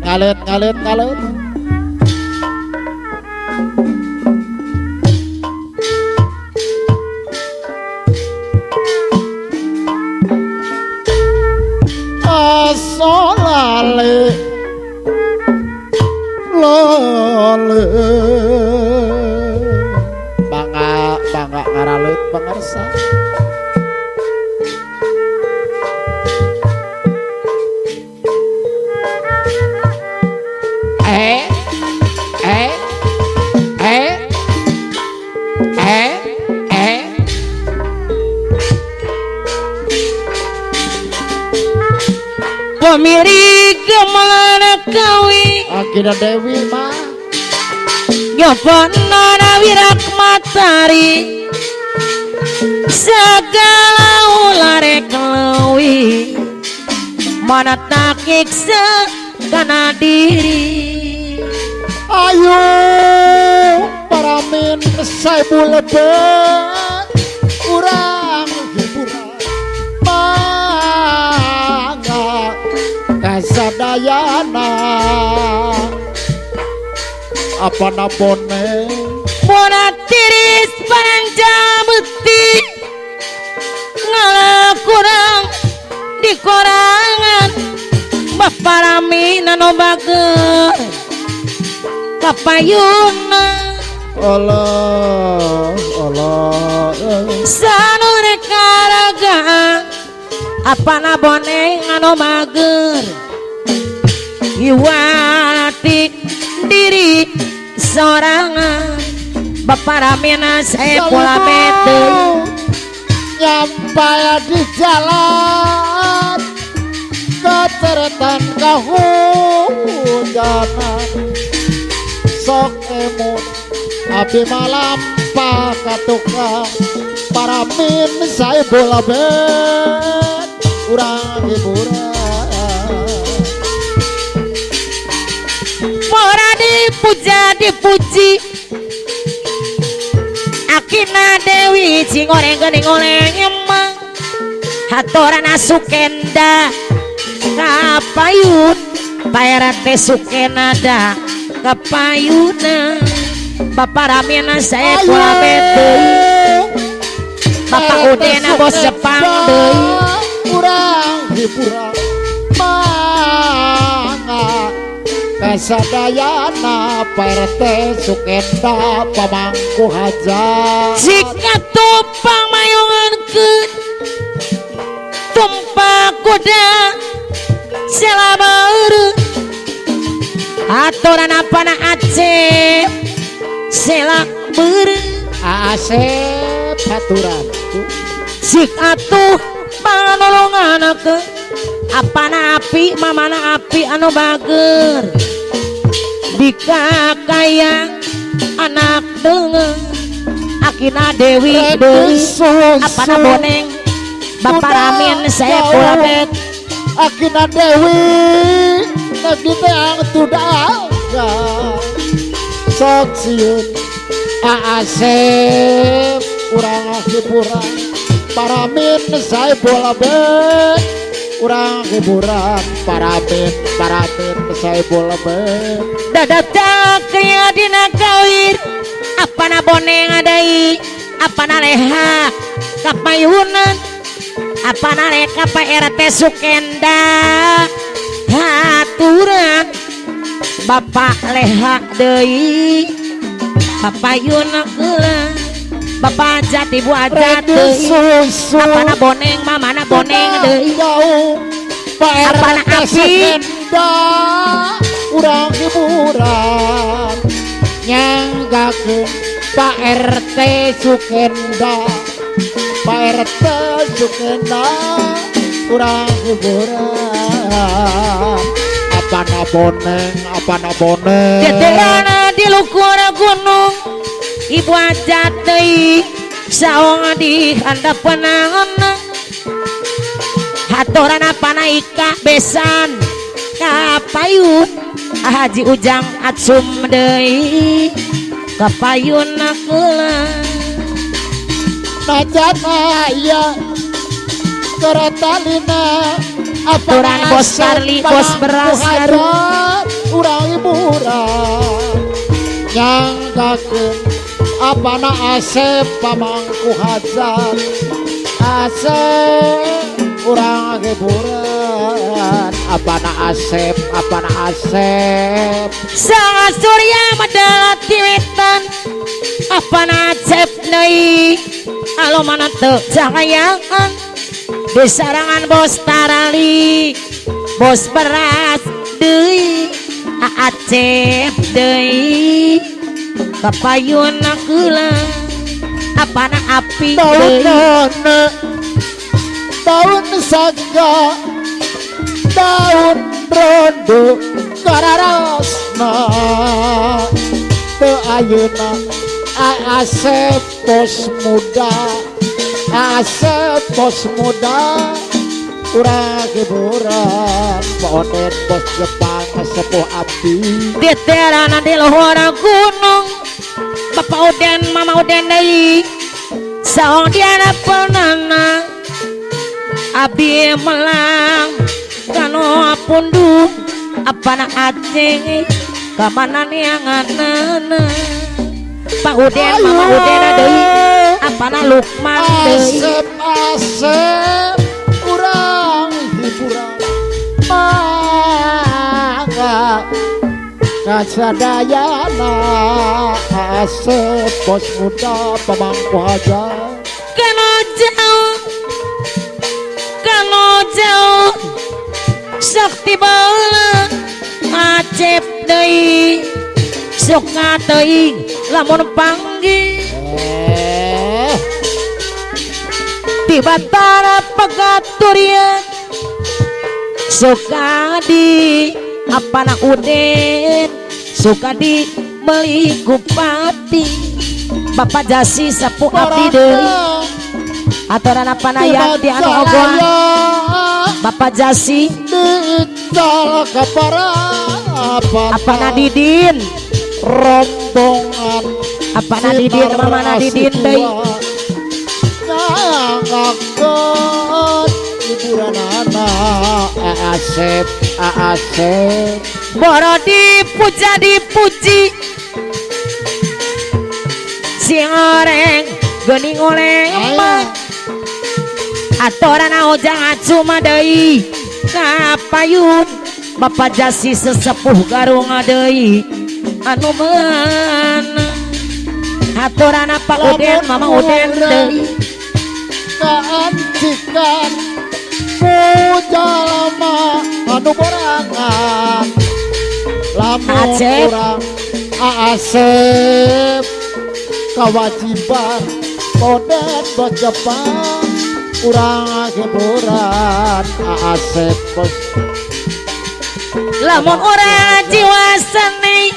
Ngalet ngalet ngalet. Asolale lole bangga bangga ngaralut pangarsa. Eh eh eh eh eh pemiri kemana kawi Akina Dewi mah Yoponona wirak matari segala ulare kelewi mana takik karena diri. Ayo paramin saibu lebet urang hiburan mangga kasadayana apa napone Mona tiris panjameti ngalah kurang di korangan baparami nano bager kapayuna. Allah Allah sanure karaga apana boneng anu mager iwati diri sorangan baparamina saya pola bete nyampai di jalan keteretan kehujanan sok emut api malam pakatukang paramin saya bola bet urang hiburan pora dipuja dipuji Akina Dewi cingoreng gening oleng emang hatoran asukenda kapayun Pak RT Sukenada kapayuna Bapak Ramina saya pola bete Bapak Udena bos Jepang deui urang hiburan mangga kasadayana Pak RT Sukenda pamangku hajat jika tumpang mayungankeun tumpak kuda selabaru aturan apana Aceh selaberu Asep aturan sik atuh panolongan ke apana api mamana api anu bager dika kaya anak deungeun Akina Dewi deui apana boneng Bapak Ramin saya pulabet Akina Dewi nagi teang tudaga sok sieun Asep urang hiburan paramin saya bola bet urang hiburan paramin paramin saya bola bet dadatak kaya dina kawir apana boneng adai apana leha kapayunan apana reka Pak RT Sukenda haturan Bapak leha deui Papayuna geula Bapak Jati Bu Ajat deui apana boneng mamana boneng deui Pak apana RT api Sukenda urang hiburan nyanggakeun Pak RT Sukenda Pak RT Sukenda urang hiburan apana boneng apana boneng Deterana di lukur gunung Ibu Ajat deui saong di handap panangan hatoran apana ika besan kapayun Haji Ujang acum deui kapayun kula najana ya keratalina Aturan bos Tarli bos beras Garut urang hiburan nyanggakeun apana Asep pamangku hajat Asep urang hiburan apana Asep apana Asep Sang Surya medal tiwetan apana Asep deui alo mana teu cahayaan di sarangan bos Tarali bos beras deui Acep deui kapayun kula apana api daun deui daun saga daun rondo kararasna teu ayeuna Asep bos muda Asep bos muda urang hiburan Ponen bos Jepang sepuh abdi diterana di luhur gunung Bapak Uden Mama Uden deui saong diana penana abdi melang kanu punduh apana Aceh kamana neanganana Pak Uden Mama Uden deui apana Lukman deui Asep Asep urang hiburan mangga kasadayana Asep bos muda pamangku hajat kano jauh sakti bala Acep deui suka teuing lamun panggih di Batara Pegaturian suka di apana Uden suka di beli kupati Bapak Jasi sepuh abdi deui aturan apana Yanti anu ogohan Bapak Jasi diical kapara apana Didin rombongan apana Didin mamana Didin deui ngangkot hiburan anak Asep Asep boro dipuja dipuji sing oreng geuning oleng mah aturan ojang acuma deui kapayun Bapak Jasi sesepuh Garung deui anu meunang aturan Pak Uden Mama Uden deui kaancikan pujalma anu borangan lamun urang Asep kewajiban Poden bos Jepang urang hiburan Asep bos lamun urang jiwa seni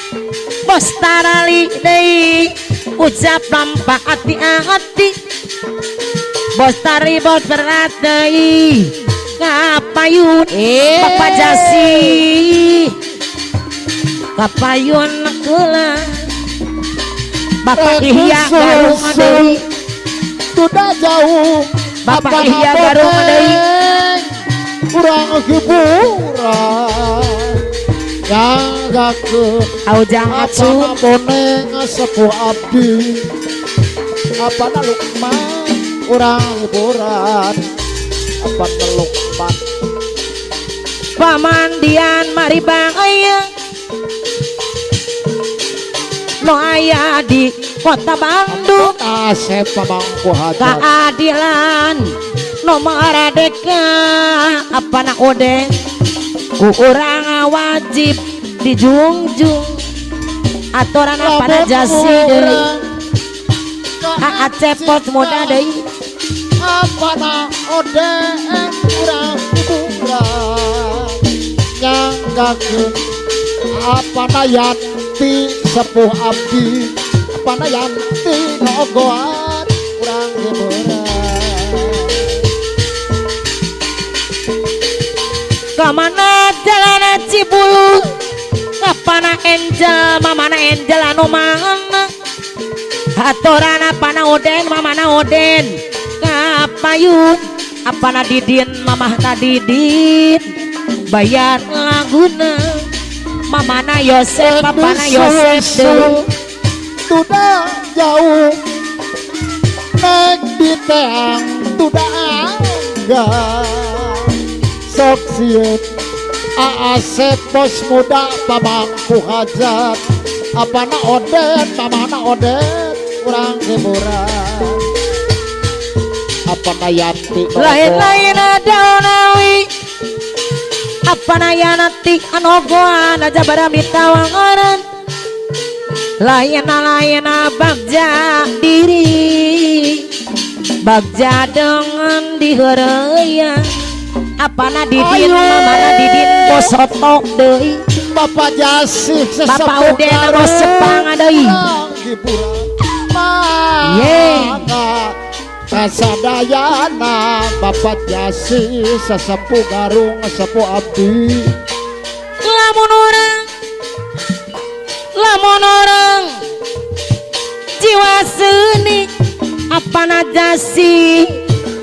bos Tarali deui ucap lampa ati-ati bos Tari bos berat deui kapayun Bapak Jasi kapayun kula Bapak Ihya Garung deui sudah jauh Bapak Ihya Garung deui urang hiburan nyanggakeun Aujang Acu boneng sepuh abdi apana Lukman urang hiburan apana Lukman pamandian mari bang aya no aya di kota Bandung Asep pamangku hajat keadilan no maradeka apana Odeng ku urang wajib dijungjung aturan apana Jasi deui Acep bos muda deui apana Odeng urang hiburan nyanggakeun apana Yanti sepuh abdi apana Yanti nu ogohan urang hiburan kamana jalan Cibulu apana Angel mamana Angel anu mana aturan apana Oden mamana Oden kapayun Apana Didin mamahna Didin bayar laguna mamana Yosef papana Yosef deui tuda jauh nek diteang tuda angga sok sieun Aasep bos muda pamangku hajat apana Odet mamana Odet urang hiburan apana Yanti lain-lain daonawi apana Yanti anogoan aja barang ditawangaran lain-lain bagja diri bagja dengan diheureuyan apana Didin mamana Didin bosoto deui Bapak Jasih Bapak Uden bos Jepang deui ye kasadayana Bapak Jasih sesepuh Garung sepuh abdi lamun orang jiwa seni apana Jasih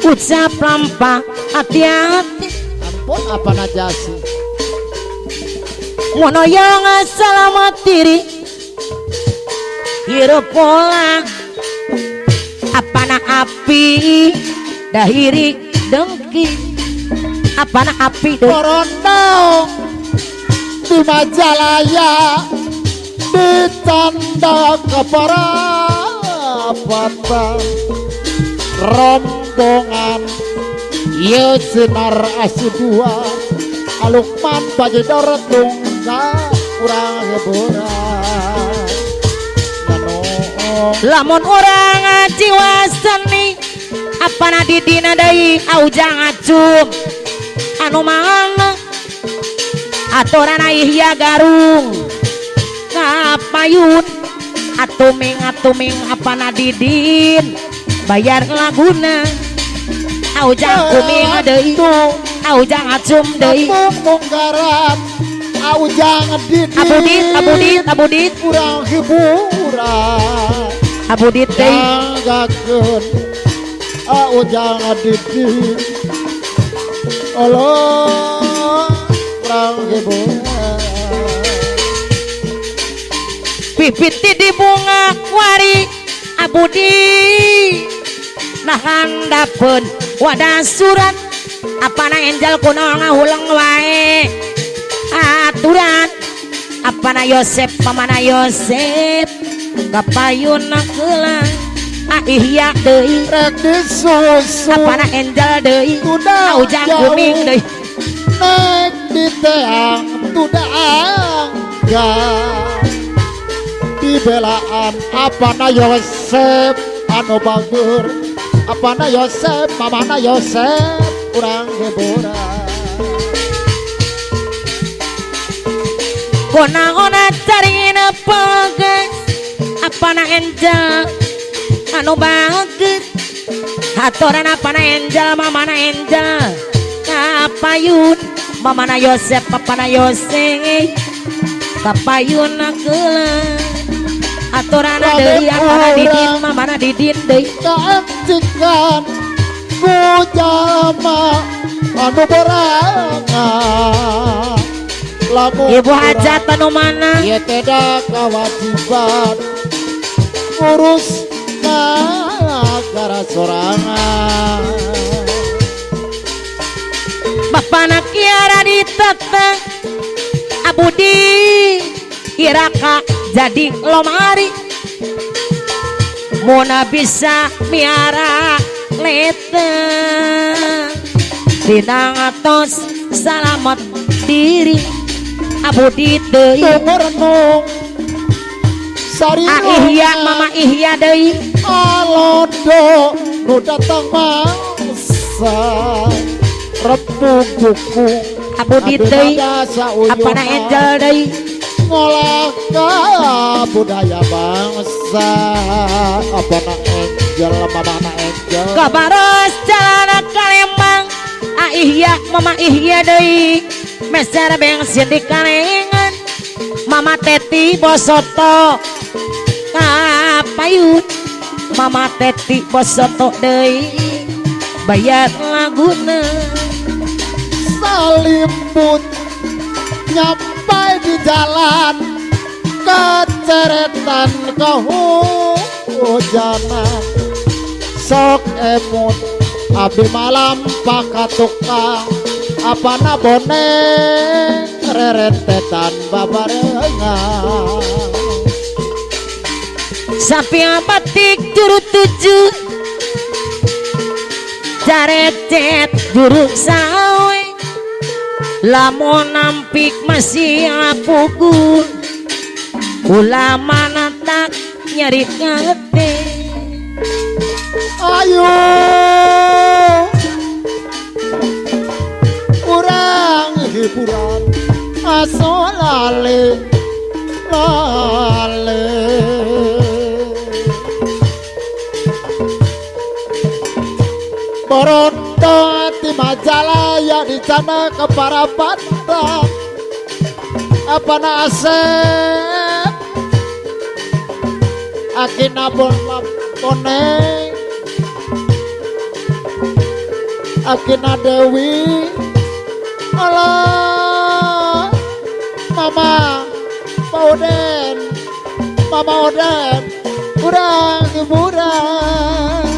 ucap lampah hati-hati ampun apana Jasih monoyong selamat diri hirup pola apana api dahiri dengki apana api deui korondong di Majalaya ditanda keparapatan rombongan ye sinar asi dua alukman bajidor tunggal urang hiburan lamun urang jiwa seni apana Didina deui aujang acum anu mana aturan Ihya Garung ngapayun atuming atuming apana Didin bayar laguna aujang kuming deui aujang acum deui munggaran aujang Didin abudit abudit abudit urang hiburan abudit deui anggakeun aujang Didin Allah urang hiburan pipiti di bunga wari abudi nah handapeun wadah surat apana Angel kuno ngahuleng wae aturan apana Yosef pamana Yosef kapayun keula Ihya deui rek disusu apana Angel deui aujang kuming deui nek diteang tuda angga dibelaan apana Yosef anu bager apana Yosef mamana Yosef urang hiburan kona-ona carina pegas apana Angel anu bager aturan apana Angel mamana Angel kapayun mamana Yosef papana Yosef kapayun keula aturan deui apana Didin mamana Didin deui kancikan ku jalma anu borangan lamun ibu hajat anu mana ieu teh da kewajiban ngurus nagara sorangan bapana Kiara diteteng abudi iraka jadi lomari mona bisa miara leteng dina ngatos salamet diri abudi deui tunggu sari Ihya mama Ihya deui alodo nu datang mangsa rembug jukung abudi deui apana Angel deui ngolah ka budaya bangsa apana Angel mamana Angel kabaros jalana Kalembang Ihya mama Ihya deui meser bensin di kalengan Mama Teti bosoto kapayun Mama Teti bosoto deui Bayar laguna salimbut nyampai di jalan keceretan kehujanan sok emut abdi malam pakatukang apana boneng rerentetan babarengan sapi batik juru tujuh jarecet juru sawe lamun nampik masih apuku ulama tak nyari ngate ayo urang hiburan aso lale lale Borondo di Majalaya di sana ke Parapatan apa nasib akina bon boneng akina Dewi Allah Mama Oden Mama Oden kurang hiburan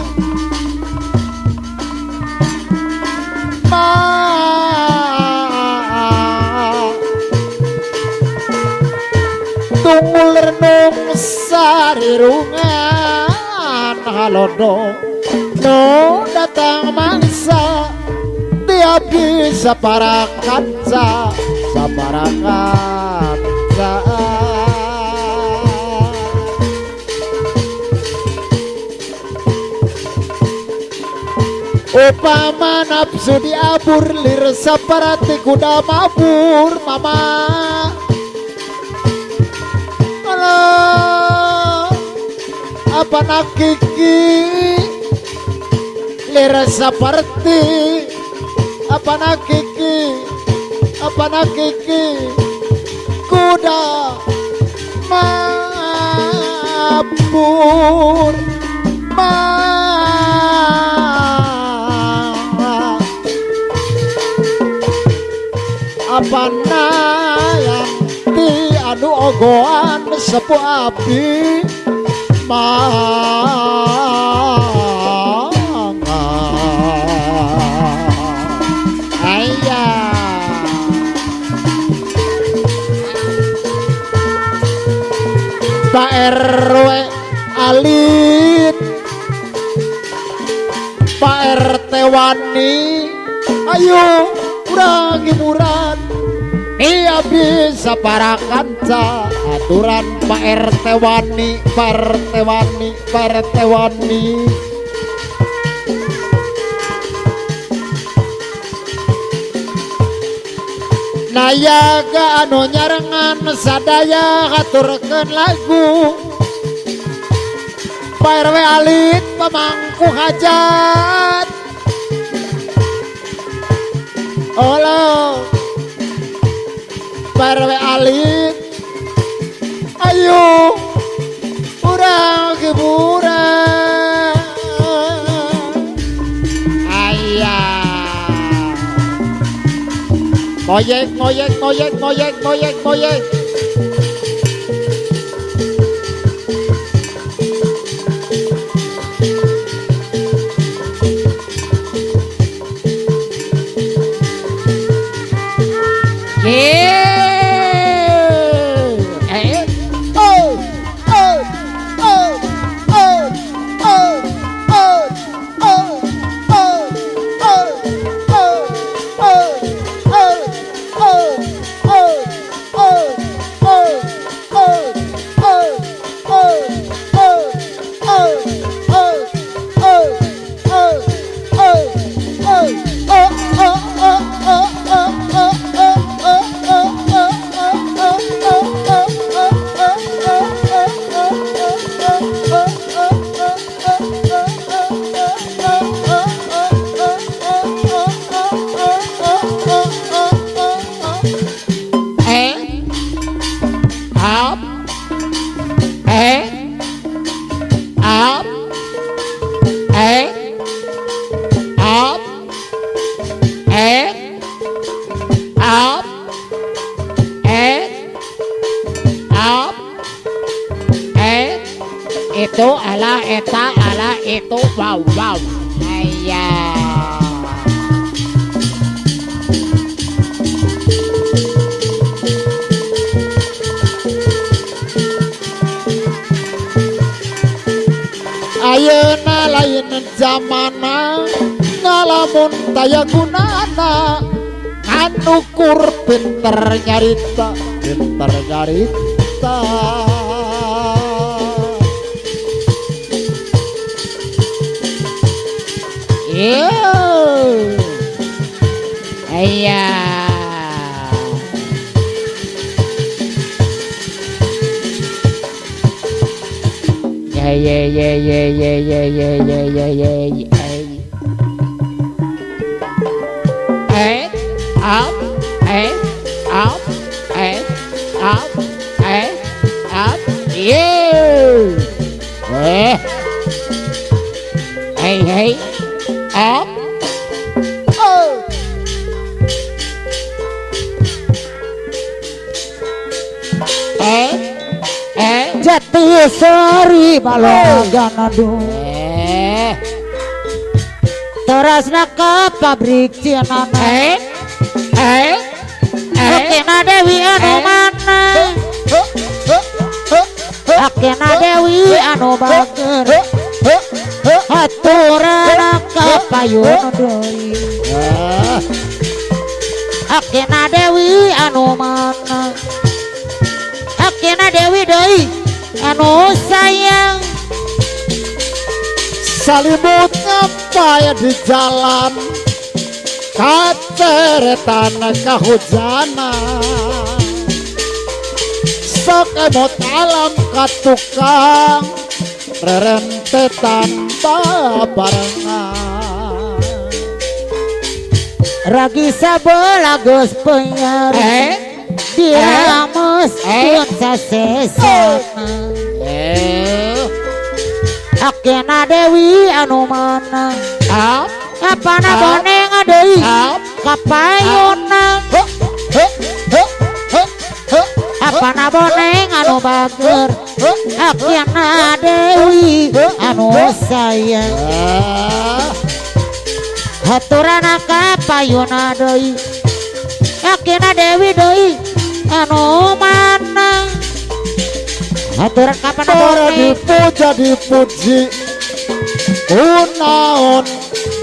tunggul renung sarirungan halodo no datang mangsa tiap bisa para kanca sapara kanca upama nafsu diabur lir saparati kuda mabur mama Allah apa nak kiki lir saparti apa nak kiki apa nak kiki kuda mabur apa nayanti anu ogoan sepuh abdi mangga ayah Pak RW Alit Pak RT Wani ayo urang hiburan iya bisa para kanca aturan Pak RT Wani Pak RT Wani Pak RT Wani nayaga anu nyarengan sadaya haturkeun lagu Pak RW Alit pemangku hajat Allah Pak RW Alit ayo urang hiburan ayah moyek moyek moyek moyek moyek moyek oh. Aya. Ayeuna lain zamana ngalamun taya gunana nganukur pinter nyarita pinter nyarita. Aya. Ye ye ye ye ye ye ye ye ye ye. Eh, up, eh, up, eh, up, eh, up, yeah. Eh, hey hey, up, oh. Eh, eh. Jati sari balongan aduh. Eh. Terasna ke pabrik Cina. Eh, eh, eh. Akina Dewi anu mana? Akina Dewi anu bager. Aturan kapayun deui. Akina Dewi anu mana? Akina Dewi deui anu sayang. Salimut ngapaya di jalan kaceretan kahujanan sok emot alam katukang rerentetan babarengan Ragi sabelah geus penyar diames tun sasesana. Akina Dewi anu mana? Apana boneng deui kapayuna. Apana boneng anu bager. Akina Dewi anu sayang. Haturana kapayuna deui. Akina Dewi deui anu mana? Aturan kapan para dipuja dipuji kunaon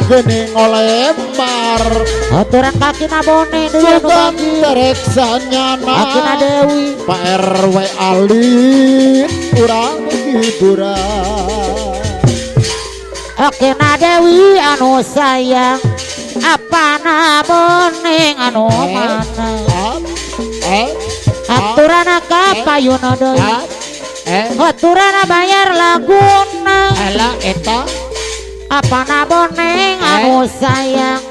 geni ngolempar aturan kaki nabone deui anu sugan terek sanyana Akina Dewi Pak RW alit urang hiburan Akina Dewi anu sayang apana boneng anu mana aturan kapayuna deui aturana bayar laguna ala eta apana boneng anu sayang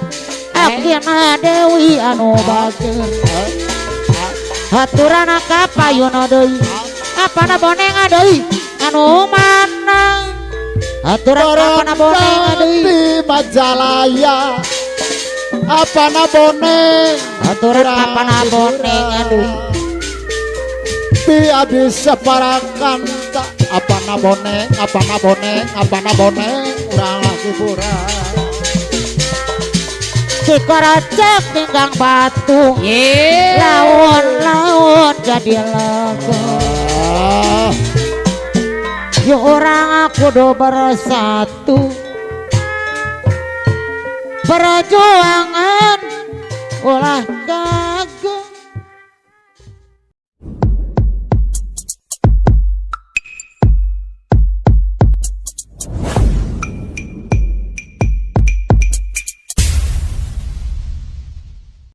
Akina Dewi anu bager aturana kapayuna deui apana boneng deui anu mana aturan apana boneng deui di Majalaya apana boneng aturan apana boneng deui bi abis separakan tak apana boneng apana boneng apana boneng urang lagi pura Cikorocok ninggang batu laun-laun jadi lagu yuk orang aku do bersatu perjuangan ulah.